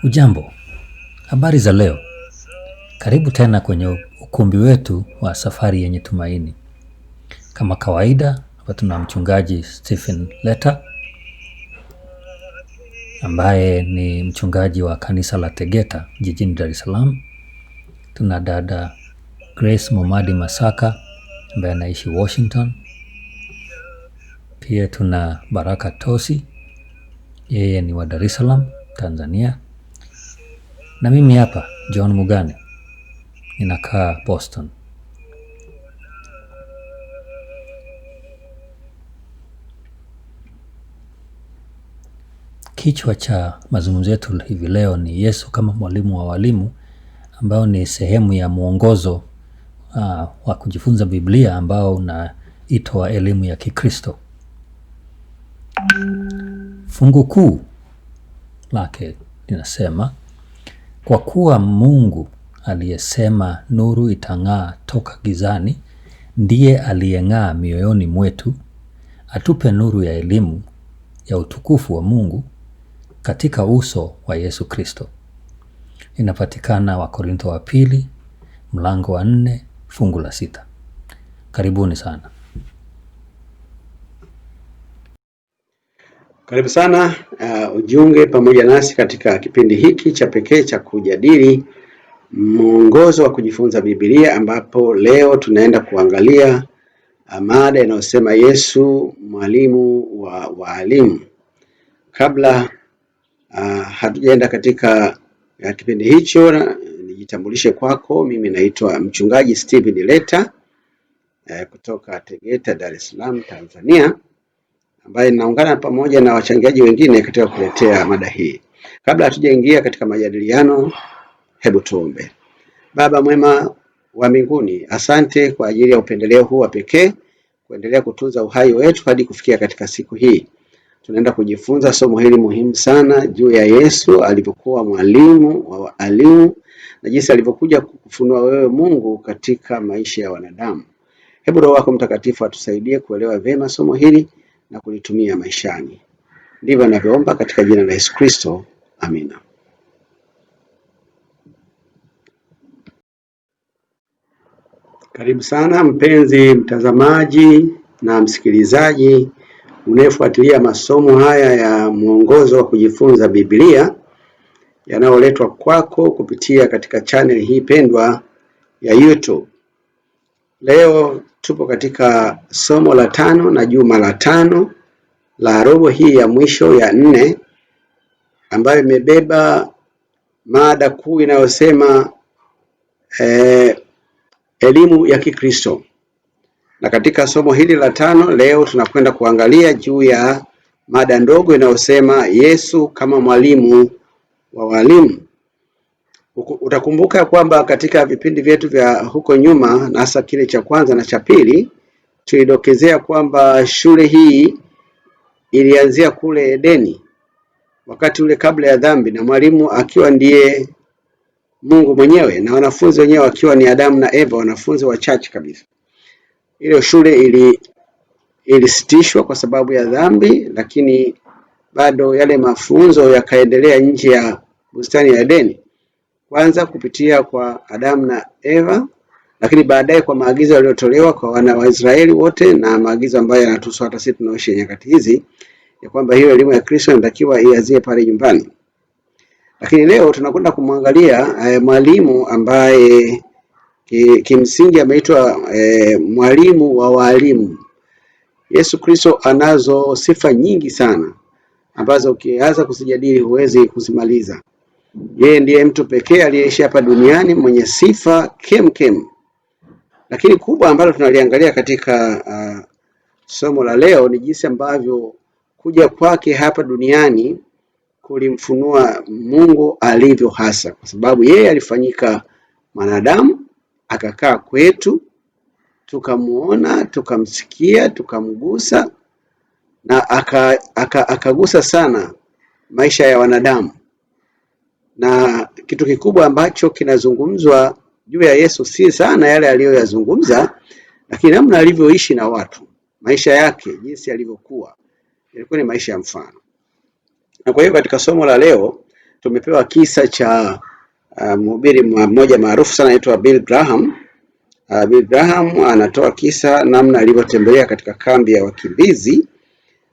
Ujambo, habari za leo. Karibu tena kwenye ukumbi wetu wa safari yenye tumaini. Kama kawaida, hapa tuna mchungaji Stephen Leta ambaye ni mchungaji wa kanisa la Tegeta jijini Dar es Salaam. Tuna dada Grace Momadi Masaka ambaye anaishi Washington. Pia tuna Baraka Tosi, yeye ni wa Dar es Salaam, Tanzania. Na mimi hapa John Mugane ninakaa Boston. Kichwa cha mazungumzo yetu hivi leo ni Yesu kama mwalimu wa walimu, ambao ni sehemu ya mwongozo wa kujifunza Biblia ambao unaitwa elimu ya Kikristo. Fungu kuu lake linasema, kwa kuwa Mungu aliyesema nuru itang'aa toka gizani, ndiye aliyeng'aa mioyoni mwetu, atupe nuru ya elimu ya utukufu wa Mungu katika uso wa Yesu Kristo. Inapatikana Wakorintho wa pili mlango wa 4 fungu la 6. Karibuni sana. Karibu sana, ujiunge pamoja nasi katika kipindi hiki cha pekee cha kujadili mwongozo wa kujifunza Biblia, ambapo leo tunaenda kuangalia mada inayosema Yesu mwalimu wa walimu. Kabla hatujaenda katika kipindi hicho, nijitambulishe kwako. Mimi naitwa mchungaji Stephen Leta kutoka Tegeta, Dar es Salaam, Tanzania, ambaye naungana pamoja na wachangiaji wengine katika kuletea mada hii. Kabla hatujaingia katika majadiliano, hebu tuombe. Baba mwema wa mbinguni, asante kwa ajili ya upendeleo huu wa pekee kuendelea kutunza uhai wetu hadi kufikia katika siku hii. Tunaenda kujifunza somo hili muhimu sana juu ya Yesu alivyokuwa mwalimu wa walimu na jinsi alivyokuja kukufunua wewe Mungu katika maisha ya wanadamu. Hebu Roho wako Mtakatifu atusaidie kuelewa vyema somo hili na kulitumia maishani. Ndivyo ninavyoomba katika jina la Yesu Kristo, amina. Karibu sana mpenzi mtazamaji na msikilizaji unayefuatilia masomo haya ya mwongozo wa kujifunza Biblia yanayoletwa kwako kupitia katika channel hii pendwa ya YouTube. Leo tupo katika somo la 5 na juma la 5 la robo hii ya mwisho ya 4, ambayo imebeba mada kuu inayosema elimu ya Kikristo. Na katika somo hili la 5 leo tunakwenda kuangalia juu ya mada ndogo inayosema Yesu kama mwalimu wa walimu. Utakumbuka kwamba katika vipindi vyetu vya huko nyuma, na hasa kile cha kwanza na cha pili, tulidokezea kwamba shule hii ilianzia kule Edeni wakati ule kabla ya dhambi, na mwalimu akiwa ndiye Mungu mwenyewe na wanafunzi wenyewe wakiwa ni Adamu na Eva, wanafunzi wachache kabisa. Ile shule ilisitishwa kwa sababu ya dhambi, lakini bado yale mafunzo yakaendelea nje ya bustani ya Edeni, kwanza kupitia kwa Adamu na Eva, lakini baadaye kwa maagizo yaliyotolewa kwa wana wa Israeli wote na maagizo ambayo yanatuhusu hata sisi tunaoishi nyakati hizi, ya kwamba hiyo elimu ya Kristo inatakiwa ianzie pale nyumbani. Lakini leo tunakwenda kumwangalia mwalimu ambaye kimsingi ameitwa mwalimu wa walimu. Yesu Kristo anazo sifa nyingi sana ambazo ukianza kuzijadili huwezi kuzimaliza. Yeye ndiye mtu pekee aliyeishi hapa duniani mwenye sifa kemkem. Lakini kubwa ambalo tunaliangalia katika somo la leo ni jinsi ambavyo kuja kwake hapa duniani kulimfunua Mungu alivyo hasa, kwa sababu yeye alifanyika mwanadamu akakaa kwetu, tukamuona, tukamsikia, tukamgusa na akagusa sana maisha ya wanadamu. Na kitu kikubwa ambacho kinazungumzwa juu ya Yesu si sana yale aliyoyazungumza, lakini namna alivyoishi na watu, maisha yake, jinsi alivyokuwa, ilikuwa ni maisha ya mfano. Na kwa hiyo katika somo la leo Tumepewa kisa cha mhubiri mmoja maarufu sana anaitwa Bill Graham. Bill Graham anatoa kisa namna alivyotembelea katika kambi ya wakimbizi,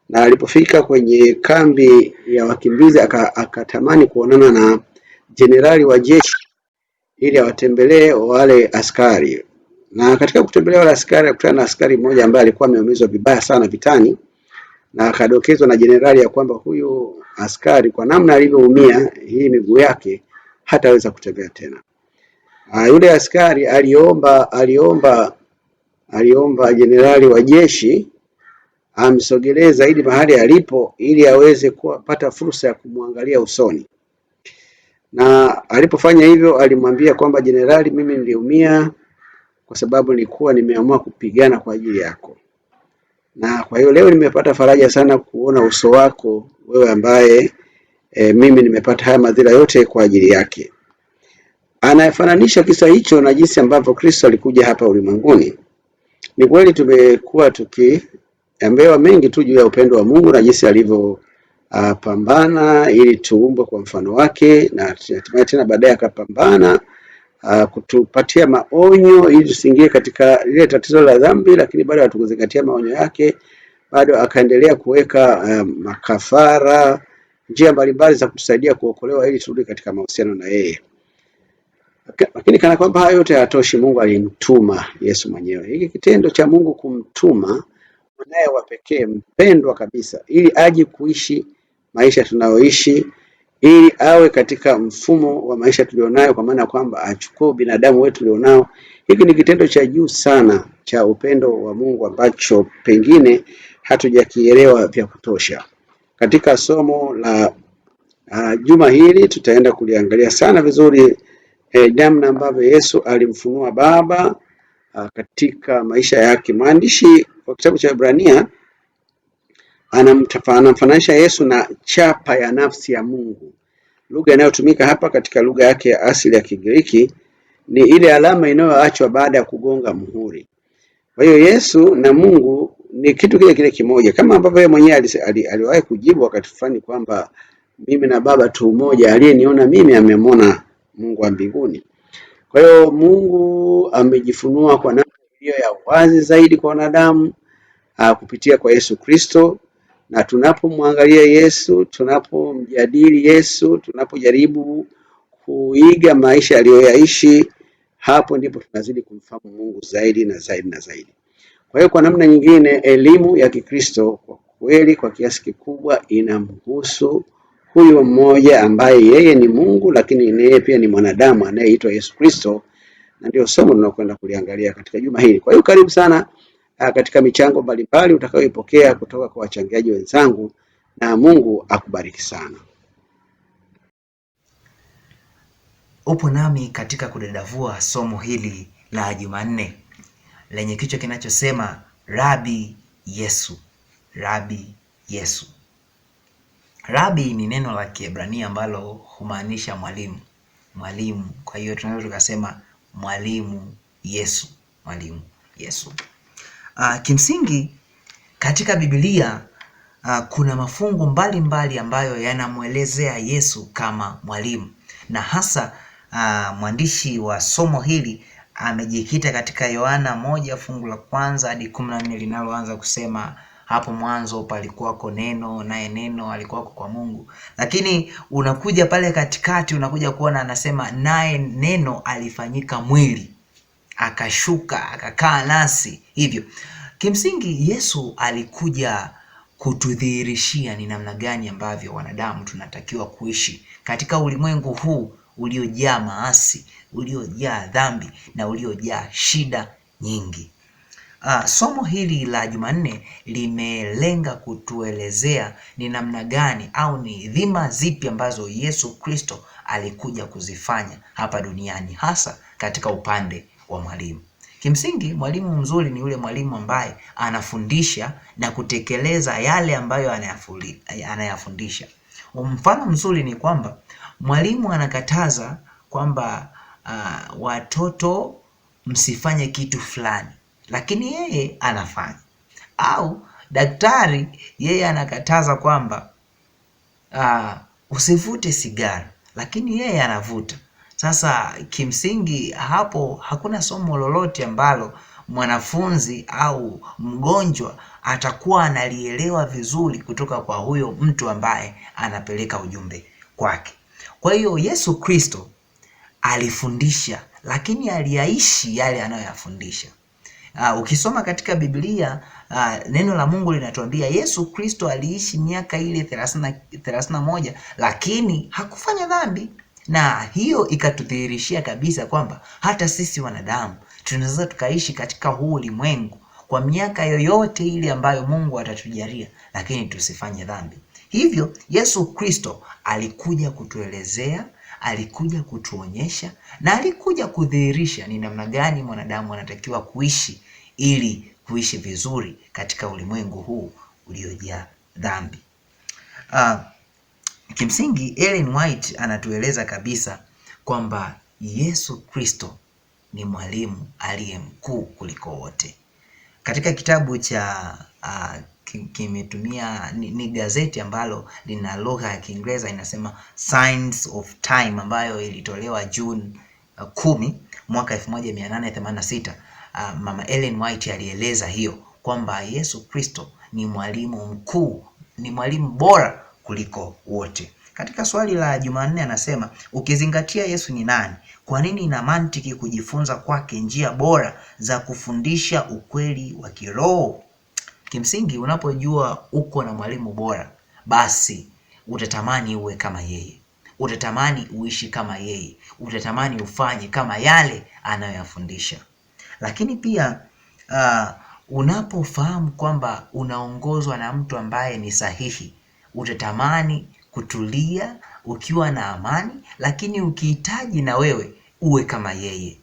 na alipofika kwenye kambi ya wakimbizi akatamani kuonana na jenerali wa jeshi ili awatembelee wale askari. Na katika kutembelea wale askari akutana na askari mmoja ambaye alikuwa ameumizwa vibaya sana vitani, na akadokezwa na jenerali ya kwamba huyu askari kwa namna alivyoumia hii miguu yake hataweza kutembea tena. Yule askari aliomba jenerali wa jeshi amsogelee zaidi mahali alipo ili aweze kupata fursa ya kumwangalia usoni. Na alipofanya hivyo alimwambia kwamba jenerali, mimi niliumia kwa sababu nilikuwa nimeamua kupigana kwa ajili yako, na kwa hiyo leo nimepata faraja sana kuona uso wako wewe ambaye mimi nimepata haya madhila yote kwa ajili yake. Anayefananisha kisa hicho na jinsi ambavyo Kristo alikuja hapa ulimwenguni. Ni kweli tumekuwa tukiambiwa mengi tu juu ya upendo wa Mungu na jinsi alivyo pambana ili tuumbwe kwa mfano wake, na hatimaye tena baadaye akapambana kutupatia maonyo ili tusiingie katika lile tatizo la dhambi, lakini bado hatukuzingatia maonyo yake. Bado akaendelea kuweka makafara, njia mbalimbali za kutusaidia kuokolewa ili turudi katika mahusiano na yeye. Lakini kana kwamba hayo yote hayatoshi, Mungu alimtuma Yesu mwenyewe. Hiki kitendo cha Mungu kumtuma mwanaye wa pekee mpendwa kabisa, ili aje kuishi maisha tunayoishi, ili awe katika mfumo wa maisha tulionayo, kwa maana kwamba achukue binadamu wetu tulionao. Hiki ni kitendo cha juu sana cha upendo wa Mungu ambacho pengine hatujakielewa vya kutosha. Katika somo la juma hili tutaenda kuliangalia sana vizuri namna ambavyo Yesu alimfunua Baba katika maisha yake. Mwandishi wa kitabu cha Ibrania anamfananisha Yesu na chapa ya nafsi ya Mungu. Lugha inayotumika hapa katika lugha yake ya asili ya Kigiriki ni ile alama inayoachwa baada ya kugonga muhuri. Kwa hiyo Yesu na Mungu ni kitu kile kile kimoja, kama ambavyo yeye mwenyewe aliwahi kujibu wakati fulani kwamba mimi na Baba tu mmoja, aliyeniona mimi amemwona Mungu wa mbinguni. Kwa hiyo Mungu amejifunua kwa namna iliyo ya wazi zaidi kwa wanadamu kupitia kwa Yesu Kristo, na tunapomwangalia Yesu, tunapomjadili Yesu, tunapojaribu kuiga maisha aliyoyaishi, hapo ndipo tunazidi kumfahamu Mungu zaidi na zaidi na zaidi. Kwa hiyo kwa namna nyingine, elimu ya Kikristo kwa kweli kwa kiasi kikubwa inamhusu huyo mmoja ambaye yeye ni Mungu lakini yeye pia ni mwanadamu anayeitwa Yesu Kristo, na ndio somo tunakwenda kuliangalia katika juma hili. Kwa hiyo karibu sana katika michango mbalimbali utakayoipokea kutoka kwa wachangiaji wenzangu, na Mungu akubariki sana. Upo nami katika kudadavua somo hili la Jumanne lenye kichwa kinachosema Rabi Yesu. Rabi Yesu. Rabi ni neno la Kiebrania ambalo humaanisha mwalimu, mwalimu. Kwa hiyo tunaweza tukasema mwalimu Yesu, mwalimu Yesu. Kimsingi katika Biblia kuna mafungu mbalimbali ambayo yanamwelezea Yesu kama mwalimu, na hasa mwandishi wa somo hili amejikita katika Yohana 1 fungu la 1 hadi 14 linaloanza kusema hapo mwanzo palikuwako neno, naye neno alikuwako kwa Mungu. Lakini unakuja pale katikati unakuja kuona anasema naye neno alifanyika mwili, akashuka, akakaa nasi. Hivyo kimsingi Yesu alikuja kutudhihirishia ni namna gani ambavyo wanadamu tunatakiwa kuishi katika ulimwengu huu uliojaa maasi, uliojaa dhambi na uliojaa shida nyingi. Somo hili la Jumanne limelenga kutuelezea ni namna gani au ni dhima zipi ambazo Yesu Kristo alikuja kuzifanya hapa duniani, hasa katika upande wa mwalimu. Kimsingi mwalimu mzuri ni yule mwalimu ambaye anafundisha na kutekeleza yale ambayo anayafundisha. Mfano mzuri ni kwamba mwalimu anakataza kwamba watoto msifanye kitu fulani, lakini yeye anafanya. Au daktari yeye anakataza kwamba usivute sigara, lakini yeye anavuta. Sasa kimsingi hapo hakuna somo lolote ambalo mwanafunzi au mgonjwa atakuwa analielewa vizuri kutoka kwa huyo mtu ambaye anapeleka ujumbe kwake. Kwa hiyo Yesu Kristo alifundisha, lakini aliyaishi yale anayoyafundisha. Ukisoma katika Biblia neno la Mungu linatuambia Yesu Kristo aliishi miaka ile 31 lakini hakufanya dhambi, na hiyo ikatudhihirishia kabisa kwamba hata sisi wanadamu tunaweza tukaishi katika huu ulimwengu kwa miaka yoyote ile ambayo Mungu atatujalia, lakini tusifanye dhambi. Hivyo Yesu Kristo alikuja kutuelezea, alikuja kutuonyesha na alikuja kudhihirisha ni namna gani mwanadamu anatakiwa kuishi ili kuishi vizuri katika ulimwengu huu uliojaa dhambi. Kimsingi Ellen White anatueleza kabisa kwamba Yesu Kristo ni mwalimu aliye mkuu kuliko wote. Katika kitabu cha kimetumia ni gazeti ambalo lina lugha ya Kiingereza inasema Signs of Time ambayo ilitolewa Juni 10 mwaka 1886. Mama Ellen White alieleza hiyo kwamba Yesu Kristo ni mwalimu mkuu, ni mwalimu bora kuliko wote. Katika swali la Jumanne anasema, ukizingatia Yesu ni nani, kwa nini ina mantiki kujifunza kwake njia bora za kufundisha ukweli wa kiroho? Kimsingi, unapojua uko na mwalimu bora, basi utatamani uwe kama yeye, utatamani uishi kama yeye, utatamani ufanye kama yale anayoyafundisha. Lakini pia unapofahamu kwamba unaongozwa na mtu ambaye ni sahihi, utatamani kutulia ukiwa na amani, lakini ukihitaji na wewe uwe kama yeye.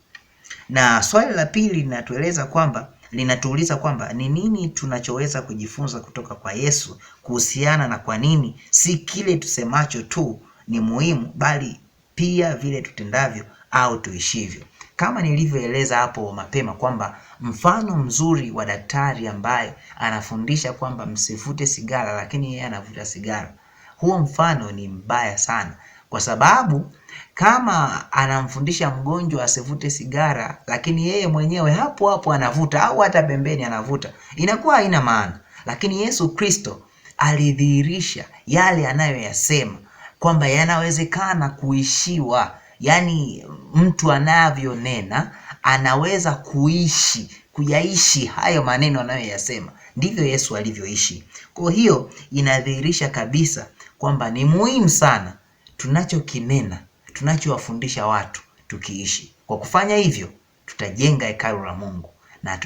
Na swali la pili linatueleza kwamba linatuuliza kwamba ni nini tunachoweza kujifunza kutoka kwa Yesu kuhusiana na kwa nini si kile tusemacho tu ni muhimu, bali pia vile tutendavyo au tuishivyo. Kama nilivyoeleza hapo mapema kwamba mfano mzuri wa daktari ambaye anafundisha kwamba msivute sigara, lakini yeye anavuta sigara, huo mfano ni mbaya sana, kwa sababu kama anamfundisha mgonjwa asivute sigara, lakini yeye mwenyewe hapo hapo anavuta au hata pembeni anavuta, inakuwa haina maana. Lakini Yesu Kristo alidhihirisha yale anayoyasema kwamba yanawezekana kuishiwa, yaani mtu anavyonena anaweza kuishi, kuyaishi hayo maneno anayoyasema. Ndivyo Yesu alivyoishi. Kwa hiyo inadhihirisha kabisa kwamba ni muhimu sana tunachokinena, tunachowafundisha watu tukiishi. Kwa kufanya hivyo, tutajenga hekalu la Mungu na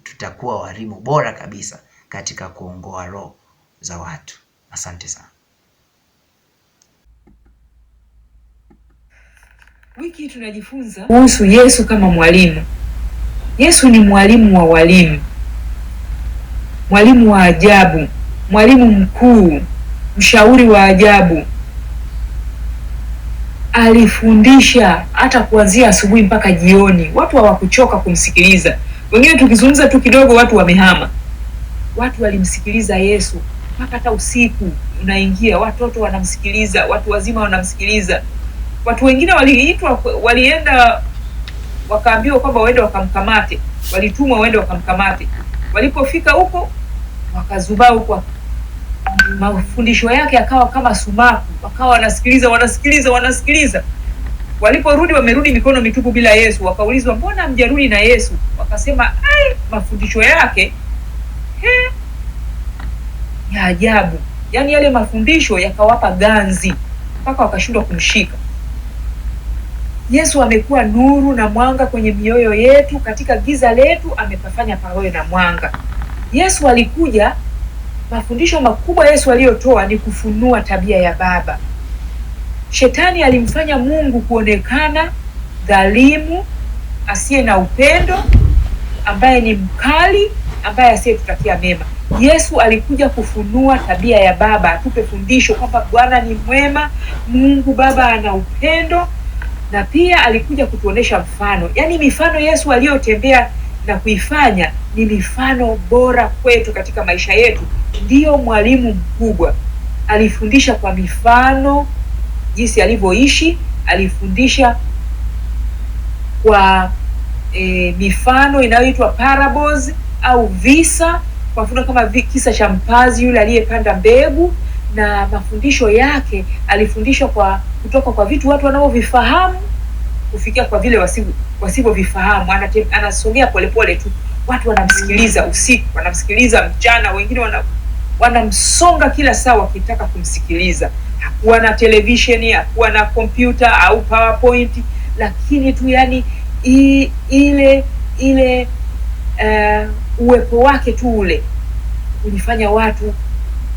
tutakuwa walimu bora kabisa katika kuongoa roho za watu. Asante sana. Wiki tunajifunza kuhusu Yesu kama mwalimu. Yesu ni mwalimu wa walimu, mwalimu wa ajabu, mwalimu mkuu, mshauri wa ajabu. Alifundisha hata kuanzia asubuhi mpaka jioni, watu hawakuchoka kumsikiliza. Wengine tukizungumza tu kidogo watu wamehama. Watu walimsikiliza Yesu mpaka hata usiku unaingia, watoto wanamsikiliza, watu wazima wanamsikiliza. Watu wengine waliitwa, walienda wakaambiwa kwamba waende wakamkamate, walitumwa waende wakamkamate. Walipofika huko wakazubaa huko, mafundisho yake akawa kama sumaku, wakawa wanasikiliza wanasikiliza wanasikiliza. Waliporudi wamerudi mikono mitupu bila Yesu. Wakaulizwa, mbona hamjarudi na Yesu? Wakasema, ai, mafundisho yake ya ajabu. Yaani yale mafundisho yakawapa ganzi mpaka wakashindwa kumshika. Yesu amekuwa nuru na mwanga kwenye mioyo yetu, katika giza letu amepafanya pawe na mwanga. Yesu alikuja, mafundisho makubwa Yesu aliyotoa ni kufunua tabia ya Baba. Shetani alimfanya Mungu kuonekana dhalimu, asiye na upendo, ambaye ni mkali, ambaye asiyetutakia mema. Yesu alikuja kufunua tabia ya Baba, atupe fundisho kwamba Bwana ni mwema, Mungu Baba ana upendo, na pia alikuja kutuonesha mfano. Yaani mifano Yesu aliyotembea na kuifanya ni mifano bora kwetu katika maisha yetu. Ndiyo mwalimu mkubwa, alifundisha kwa mifano, jinsi alivyoishi, alifundisha kwa mifano inayoitwa parables au visa, kwa mfano kama kisa cha mpazi yule aliyepanda mbegu, na mafundisho yake alifundisha kwa kutoka kwa vitu watu wanavyovifahamu kufikia kwa vile wasivyovifahamu. Anasogea polepole tu, watu wanamsikiliza usiku, wanamsikiliza mchana, wengine wanamsonga kila saa wakitaka kumsikiliza. Hakuwa na televisheni, hakuwa na kompyuta au PowerPoint, lakini tu yani ile ile uwepo wake tu ule ulifanya watu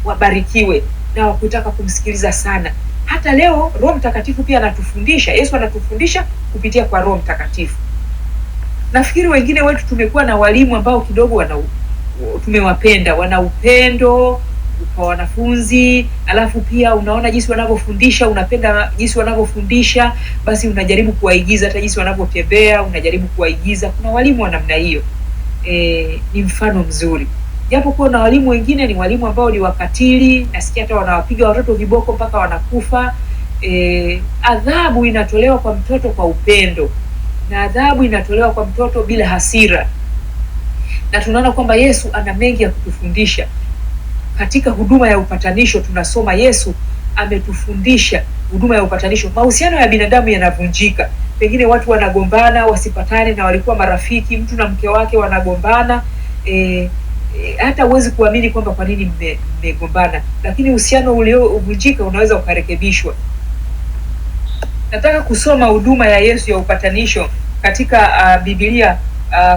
wabarikiwe na wakutaka kumsikiliza sana. Hata leo Roho Mtakatifu pia anatufundisha, Yesu anatufundisha kupitia kwa Roho Mtakatifu. Nafikiri wengine wetu tumekuwa na walimu ambao kidogo tumewapenda, wana upendo kwa wanafunzi, alafu pia unaona jinsi wanavyofundisha, unapenda jinsi wanavyofundisha, basi unajaribu kuwaigiza hata jinsi wanavyotembea, unajaribu kuwaigiza. Kuna walimu wa namna hiyo. Ni mfano mzuri, japo kuwa na walimu wengine ni walimu ambao ni wakatili, nasikia hata wanawapiga watoto viboko mpaka wanakufa. Adhabu inatolewa kwa mtoto kwa upendo, na adhabu inatolewa kwa mtoto bila hasira, na tunaona kwamba Yesu ana mengi ya kutufundisha. Katika huduma ya upatanisho tunasoma Yesu ametufundisha huduma ya upatanisho. Mahusiano ya binadamu yanavunjika, pengine watu wanagombana wasipatane, na walikuwa marafiki, mtu na mke wake wanagombana. Hata huwezi kuamini kwamba kwa nini mmegombana, lakini uhusiano uliovunjika unaweza ukarekebishwa. Nataka kusoma huduma ya Yesu ya upatanisho katika Biblia,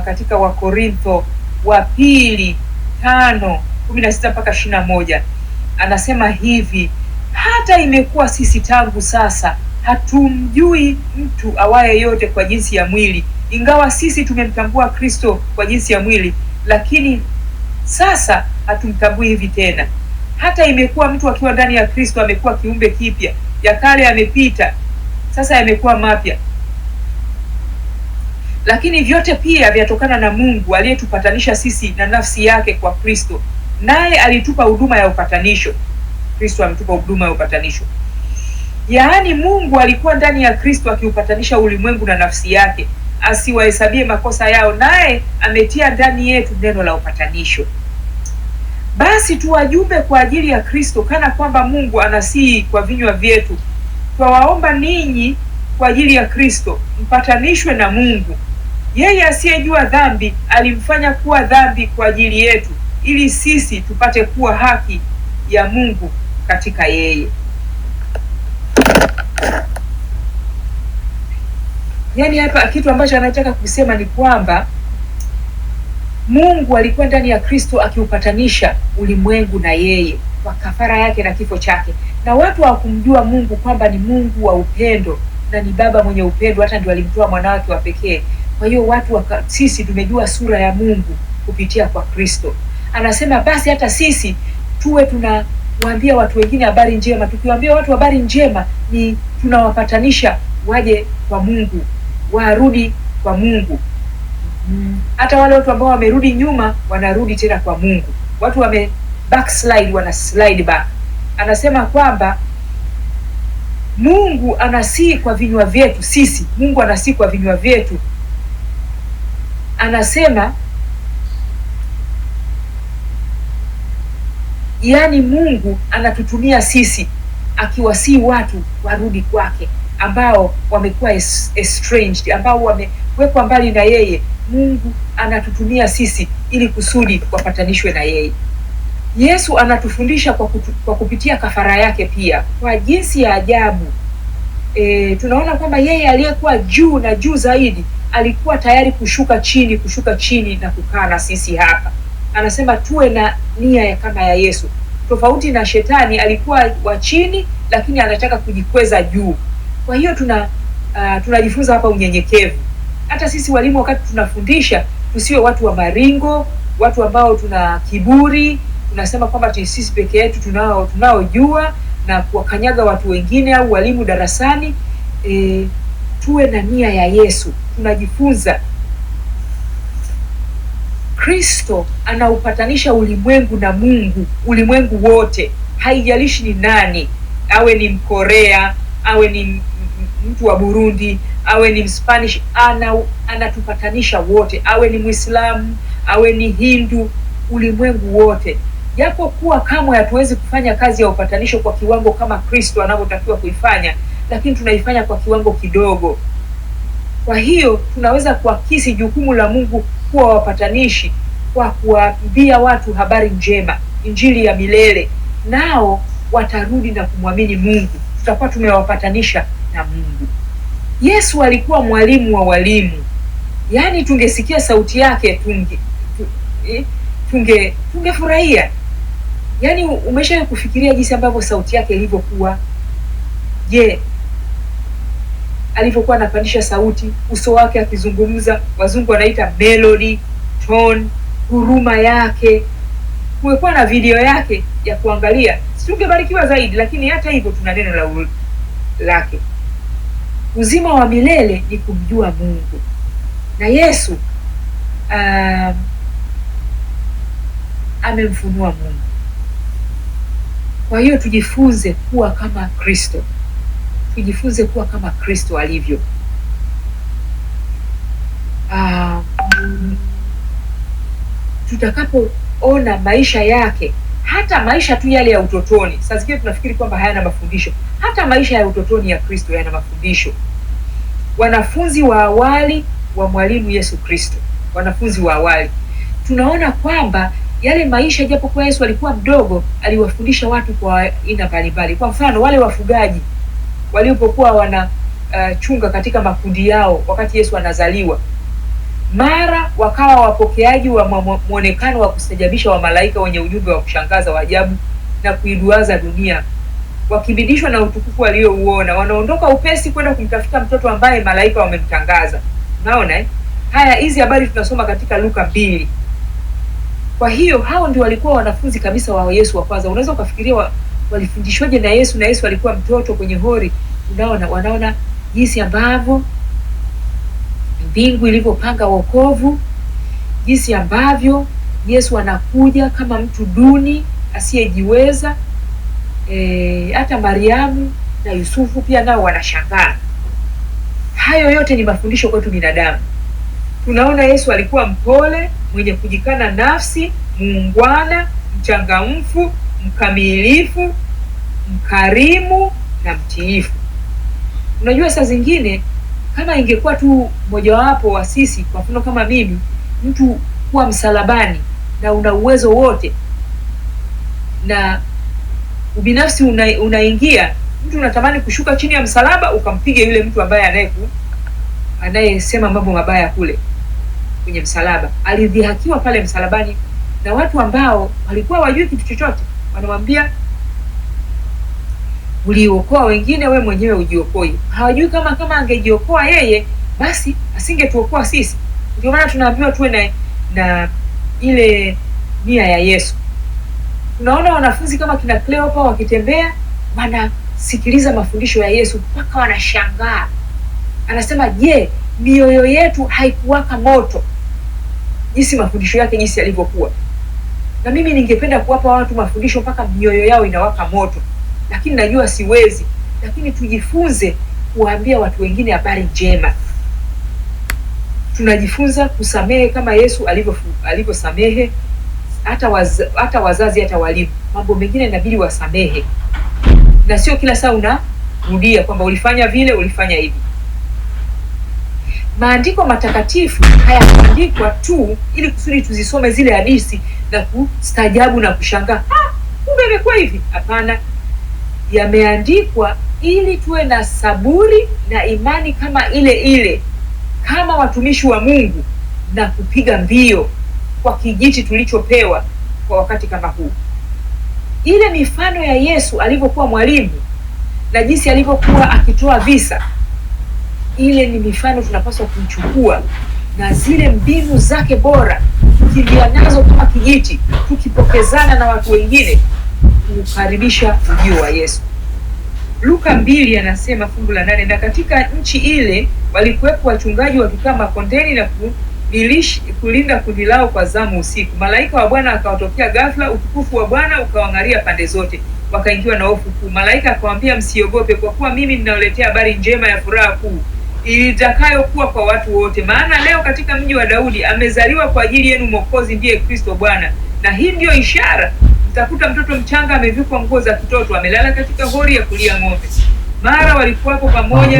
katika Wakorintho wa pili 5:16 mpaka 21. Anasema hivi: hata imekuwa sisi tangu sasa hatumjui mtu awaye yote kwa jinsi ya mwili, ingawa sisi tumemtambua Kristo kwa jinsi ya mwili, lakini sasa hatumtambui hivi tena. Hata imekuwa mtu akiwa ndani ya Kristo amekuwa kiumbe kipya, ya kale yamepita, sasa yamekuwa mapya. Lakini vyote pia vyatokana na Mungu aliyetupatanisha sisi na nafsi yake kwa Kristo, naye alitupa huduma ya upatanisho. Kristo ametupa huduma ya upatanisho. Yaani Mungu alikuwa ndani ya Kristo akiupatanisha ulimwengu na nafsi yake, asiwahesabie makosa yao, naye ametia ndani yetu neno la upatanisho. Basi tuwajumbe kwa ajili ya Kristo, kana kwamba Mungu anasihi kwa vinywa vyetu. Twawaomba ninyi kwa ajili ya Kristo mpatanishwe na Mungu. Yeye asiyejua dhambi alimfanya kuwa dhambi kwa ajili yetu, ili sisi tupate kuwa haki ya Mungu katika yeye. Yaani hapa kitu ambacho anataka kusema ni kwamba Mungu alikuwa ndani ya Kristo akiupatanisha ulimwengu na yeye kwa kafara yake na kifo chake, na watu hawakumjua Mungu kwamba ni Mungu wa upendo na ni Baba mwenye upendo, hata ndio alimtoa mwana wake wa pekee. Kwa hiyo watu sisi tumejua sura ya Mungu kupitia kwa Kristo. Anasema basi hata sisi tuwe tunawaambia watu wengine habari njema. Tukiwaambia watu habari njema ni tunawapatanisha waje kwa Mungu, warudi kwa Mungu. Hata wale watu ambao wamerudi nyuma wanarudi tena kwa Mungu. Watu wame backslide, wana slide back. Anasema kwamba Mungu anasihi kwa vinywa vyetu sisi. Mungu anasihi kwa vinywa vyetu. Anasema yaani Mungu anatutumia sisi akiwasihi watu warudi kwake, ambao wamekuwa estranged, ambao wamewekwa mbali na yeye. Mungu anatutumia sisi ili kusudi wapatanishwe na yeye. Yesu anatufundisha kwa kupitia kafara yake pia kwa jinsi ya ajabu. Tunaona kwamba yeye aliyekuwa juu na juu zaidi alikuwa tayari kushuka chini na kukaa na sisi hapa. Anasema tuwe na nia ya kama ya Yesu. Tofauti na shetani, alikuwa wa chini lakini anataka kujikweza juu. Kwa hiyo tunajifunza hapa unyenyekevu. Hata sisi walimu wakati tunafundisha tusiwe watu wa maringo, watu ambao tuna kiburi, tunasema kwamba sisi peke yetu tunaojua na kuwakanyaga watu wengine au walimu darasani. Tuwe na nia ya Yesu. Tunajifunza Kristo anaupatanisha ulimwengu na Mungu, ulimwengu wote, haijalishi ni nani, awe ni Mkorea, awe ni mtu wa Burundi, awe ni Mspanish, anatupatanisha wote, awe ni Muislamu, awe ni Hindu, ulimwengu wote. Japo kuwa kamwe hatuwezi kufanya kazi ya upatanisho kwa kiwango kama Kristo anavyotakiwa kuifanya, lakini tunaifanya kwa kiwango kidogo. Kwa hiyo tunaweza kuakisi jukumu la Mungu kuwa wapatanishi kwa kuwaambia watu habari njema, injili ya milele, nao watarudi na kumwamini Mungu. Tutakuwa tumewapatanisha na Mungu. Yesu alikuwa mwalimu wa walimu, yaani tungesikia sauti yake tungefurahia. Yaani umeshawahi kufikiria jinsi ambavyo sauti yake ilivyokuwa? Je, alivyokuwa anapandisha sauti, uso wake akizungumza, wazungu wanaita melody tone, huruma yake. Kumekuwa na video yake ya kuangalia, tungebarikiwa zaidi, lakini hata hivyo tuna neno lake. Uzima wa milele ni kumjua Mungu, na Yesu amemfunua Mungu. Kwa hiyo tujifunze kuwa kama Kristo, tujifunze kuwa kama Kristo alivyo. Tutakapoona maisha yake, hata maisha tu yale ya utotoni. Saa zingine tunafikiri kwamba hayana mafundisho. Hata maisha ya utotoni ya Kristo yana mafundisho. Wanafunzi wa awali wa mwalimu Yesu Kristo, wanafunzi wa awali, tunaona kwamba yale maisha, japokuwa Yesu alikuwa mdogo, aliwafundisha watu kwa aina mbalimbali. Kwa mfano, wale wafugaji walipokuwa wanachunga katika makundi yao wakati Yesu anazaliwa, mara wakawa wapokeaji wa mwonekano wa kustajabisha wa malaika wenye ujumbe wa kushangaza wa ajabu na kuiduaza dunia. Wakibidishwa na utukufu waliouona, wanaondoka upesi kwenda kumtafuta mtoto ambaye malaika wamemtangaza. Unaona eh? Haya, hizi habari tunasoma katika Luka 2. Kwa hiyo hao ndio walikuwa wanafunzi kabisa wa Yesu wa kwanza. Unaweza ukafikiria walifundishwaje na Yesu, na Yesu alikuwa mtoto kwenye hori. Unaona, wanaona jinsi ambavyo mbingu ilivyopanga wokovu, jinsi ambavyo Yesu anakuja kama mtu duni asiyejiweza. Hata Mariamu na Yusufu pia nao wanashangaa. Hayo yote ni mafundisho kwetu binadamu. Tunaona Yesu alikuwa mpole, mwenye kujikana nafsi, muungwana, mchangamfu, mkamilifu, mkarimu na mtiifu. Unajua, saa zingine kama ingekuwa tu mojawapo wa sisi, kwa mfano kama mimi, mtu kuwa msalabani na una uwezo wote na ubinafsi unaingia, mtu unatamani kushuka chini ya msalaba ukampige yule mtu ambaye anayesema mambo mabaya kule kwenye msalaba. Alidhihakiwa pale msalabani na watu ambao walikuwa wajui kitu chochote, wanamwambia uliokoa wengine, we mwenyewe ujiokoi. Hawajui kama angejiokoa yeye basi asingetuokoa sisi. Ndio maana tunaambiwa tuwe na ile nia ya Yesu. Tunaona wanafunzi kama kina Cleopa wakitembea wanasikiliza mafundisho ya Yesu mpaka wanashangaa. Anasema, je, mioyo yetu haikuwaka moto jinsi mafundisho yake jinsi yalivyokuwa? Na mimi ningependa kuwapa watu mafundisho mpaka mioyo yao inawaka moto, lakini najua siwezi. Lakini tujifunze kuwaambia watu wengine habari njema. Tunajifunza kusamehe kama Yesu alivyosamehe, hata wazazi, hata walimu. Mambo mengine inabidi wasamehe, na sio kila saa unarudia kwamba ulifanya vile, ulifanya hivi. Maandiko matakatifu hayakuandikwa tu ili kusudi tuzisome zile hadithi na kustaajabu na kushangaa, kumbe imekuwa hivi. Hapana, yameandikwa ili tuwe na saburi na imani kama ile ile, kama watumishi wa Mungu, na kupiga mbio kwa kijiti tulichopewa kwa wakati kama huu. Ile mifano ya Yesu alivyokuwa mwalimu na jinsi alivyokuwa akitoa visa, ile ni mifano tunapaswa kuichukua, na zile mbinu zake bora tukimbia nazo kama kijiti, tukipokezana na watu wengine kukaribisha ujio wa Yesu. Luka 2 anasema fungu la 8, na katika nchi ile walikuwepo wachungaji wakikaa makondeni na kulinda kundi lao kwa zamu usiku. Malaika wa Bwana akawatokea ghafla, utukufu wa Bwana ukawang'aria pande zote, Wakaingiwa na hofu kuu. Malaika akawaambia, msiogope, kwa kuwa mimi ninawaletea habari njema ya furaha kuu itakayokuwa kwa watu wote, maana leo katika mji wa Daudi amezaliwa kwa ajili yenu Mwokozi, ndiye Kristo Bwana. Na hii ndiyo ishara, mtakuta mtoto mchanga amevikwa nguo za kitoto, amelala katika hori ya kulia ng'ombe. Mara walikuwapo pamoja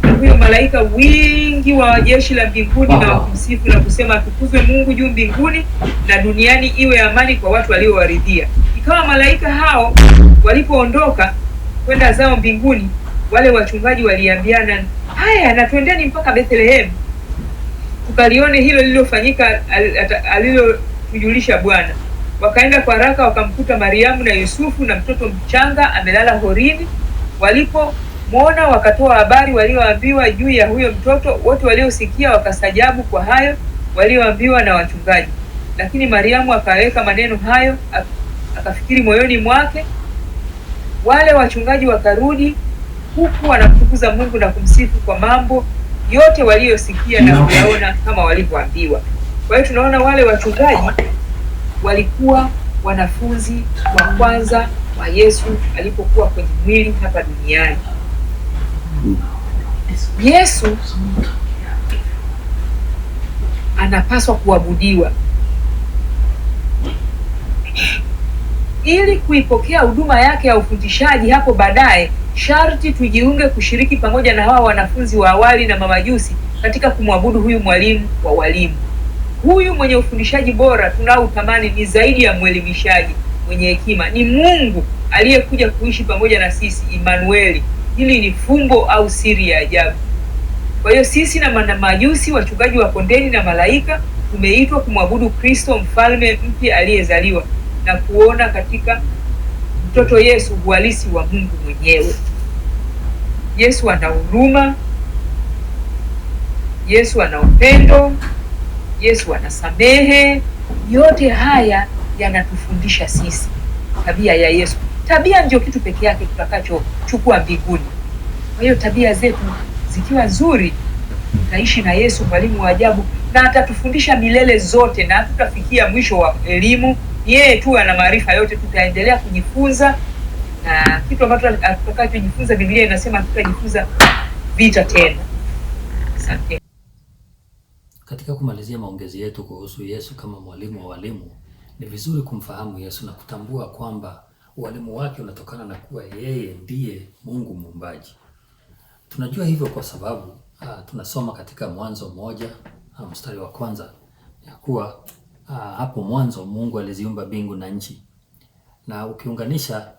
na huyo malaika wingi wa jeshi la mbinguni, na wakimsifu na kusema, atukuzwe Mungu juu mbinguni, na duniani iwe amani kwa watu waliowaridhia. Ikawa malaika hao walipoondoka kwenda zao mbinguni, wale wachungaji waliambiana, haya, na twendeni mpaka Bethlehemu tukalione hilo lililofanyika alilotujulisha Bwana. Wakaenda kwa haraka wakamkuta Mariamu na Yusufu na mtoto mchanga amelala horini. Walipomwona wakatoa habari walioambiwa juu ya huyo mtoto. Wote waliosikia wakastajabu kwa hayo walioambiwa na wachungaji. Lakini Mariamu akaweka maneno hayo akafikiri moyoni mwake. Wale wachungaji wakarudi huku wanamtukuza Mungu na kumsifu kwa mambo yote waliyosikia na kuyaona kama walivyoambiwa. Kwa hiyo tunaona wale wachungaji walikuwa wanafunzi wa kwanza wa Yesu alipokuwa kwenye mwili hapa duniani. Yesu anapaswa kuabudiwa. Ili kuipokea huduma yake ya ufundishaji hapo baadaye, sharti tujiunge kushiriki pamoja na hawa wanafunzi wa awali na mamajusi katika kumwabudu huyu mwalimu wa walimu. Huyu mwenye ufundishaji bora tunaoutamani ni zaidi ya mwelimishaji mwenye hekima, ni Mungu aliyekuja kuishi pamoja na sisi, Imanueli. Hili ni fumbo au siri ya ajabu. Kwa hiyo sisi na majusi, wachungaji wa kondeni na malaika, tumeitwa kumwabudu Kristo, mfalme mpya aliyezaliwa, na kuona katika mtoto Yesu uhalisi wa Mungu mwenyewe. Yesu ana huruma, Yesu ana upendo, Yesu anasamehe. Yote haya yanatufundisha sisi tabia ya Yesu. Tabia ndio kitu peke yake tutakachochukua mbinguni. Kwa hiyo tabia zetu zikiwa nzuri, tutaishi na Yesu, mwalimu wa ajabu, na atatufundisha milele zote, na hatutafikia mwisho wa elimu. Yeye tu ana maarifa yote, tutaendelea kujifunza, na kitu ambacho tutakachojifunza, Biblia inasema hatutajifunza vita tena. Asante. Katika kumalizia maongezi yetu kuhusu Yesu kama mwalimu wa walimu, ni vizuri kumfahamu Yesu na kutambua kwamba ualimu wake unatokana na kuwa yeye ndiye Mungu muumbaji. Tunajua hivyo kwa sababu tunasoma katika Mwanzo 1 mstari wa 1 ya kuwa hapo mwanzo Mungu aliziumba mbingu na nchi. Na ukiunganisha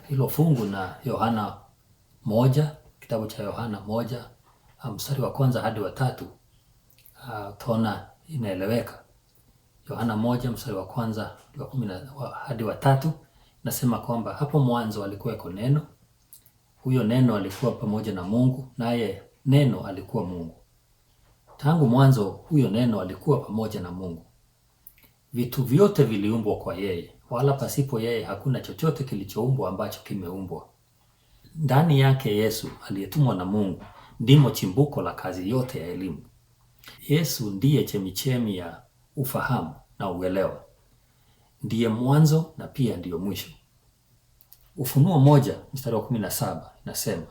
hilo fungu na Yohana 1, kitabu cha Yohana 1 mstari wa 1 hadi wa 3, utaona inaeleweka. Yohana 1 mstari wa 1 hadi wa 3 nasema kwamba hapo mwanzo alikuweko neno, huyo neno alikuwa pamoja na Mungu, naye neno alikuwa Mungu. Tangu mwanzo huyo neno alikuwa pamoja na Mungu. Vitu vyote viliumbwa kwa yeye, wala pasipo yeye hakuna chochote kilichoumbwa ambacho kimeumbwa. Ndani yake Yesu aliyetumwa na Mungu ndimo chimbuko la kazi yote ya elimu. Yesu ndiye chemichemi ya ufahamu na uelewa. Ndiye mwanzo na pia ndiyo mwisho. Ufunuo 1 mstari wa 17 inasema,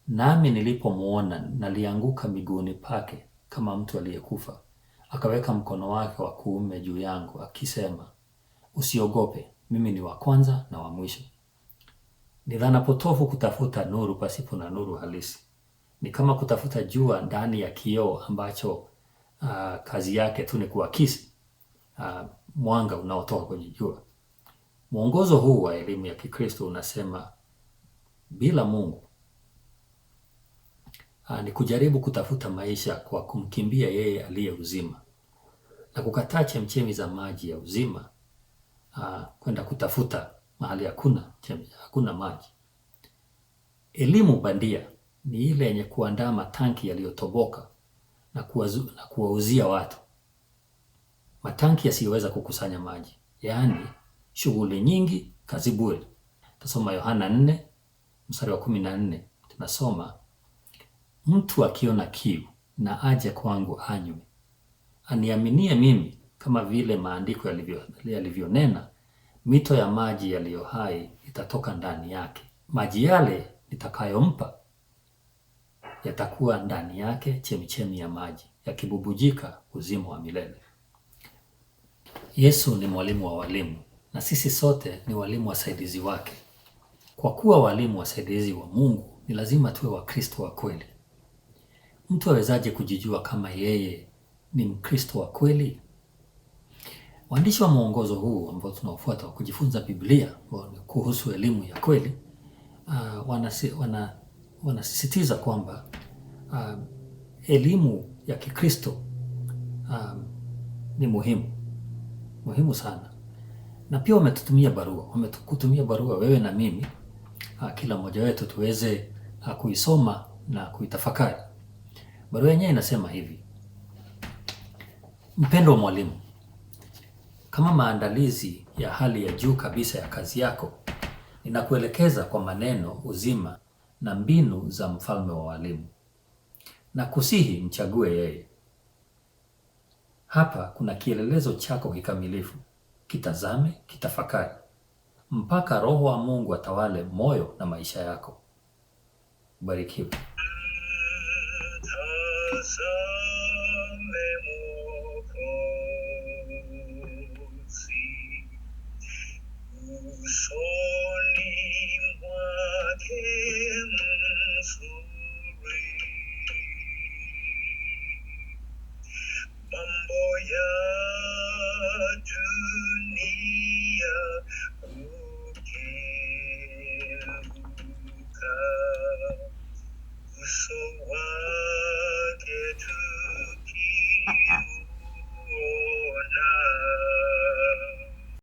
nami nilipomuona nalianguka miguuni pake kama mtu aliyekufa. Akaweka mkono wake wa kuume juu yangu akisema, usiogope, mimi ni wa kwanza na wa mwisho. Ni dhana potofu kutafuta nuru pasipo na nuru halisi. Ni kama kutafuta jua ndani ya kioo ambacho kazi yake tu ni kuakisi mwanga unaotoka kwenye jua. Mwongozo huu wa elimu ya Kikristo unasema bila Mungu ni kujaribu kutafuta maisha kwa kumkimbia yeye aliye uzima na kukataa chemchemi za maji ya uzima, kwenda kutafuta mahali hakuna maji. Elimu bandia ni ile yenye kuandaa matanki yaliyotoboka na kuwauzia watu matanki yasiyoweza kukusanya maji, yaani shughuli nyingi, kazi bure. Tasoma Yohana 4 mstari wa 14, tunasoma mtu akiona kiu na aje kwangu anywe, aniaminie mimi, kama vile maandiko yalivyonena, Mito ya maji yaliyo hai itatoka ndani yake. Maji yale nitakayompa yatakuwa ndani yake chemichemi ya maji, yakibubujika uzima wa milele. Yesu ni mwalimu wa walimu na sisi sote ni walimu wasaidizi wake. Kwa kuwa walimu wasaidizi wa Mungu, ni lazima tuwe Wakristo wa kweli. Mtu awezaje kujijua kama yeye ni Mkristo wa kweli? Waandishi wa mwongozo huu ambao tunaofuata wa kujifunza Biblia ambao ni kuhusu elimu ya kweli, wanasisitiza kwamba elimu ya Kikristo ni muhimu muhimu sana, na pia wametutumia barua wewe na mimi, kila mmoja wetu tuweze kuisoma na kuitafakari. Barua yenyewe inasema hivi: Mpendwa mwalimu, kama maandalizi ya hali ya juu kabisa ya kazi yako, ninakuelekeza kwa maneno uzima na mbinu za mfalme wa walimu, na kusihi mchague yeye. Hapa kuna kielelezo chako kikamilifu. Kitazame, kitafakari, mpaka Roho wa Mungu atawale moyo na maisha yako. Barikiwe. Mtazame Mwokozi, uso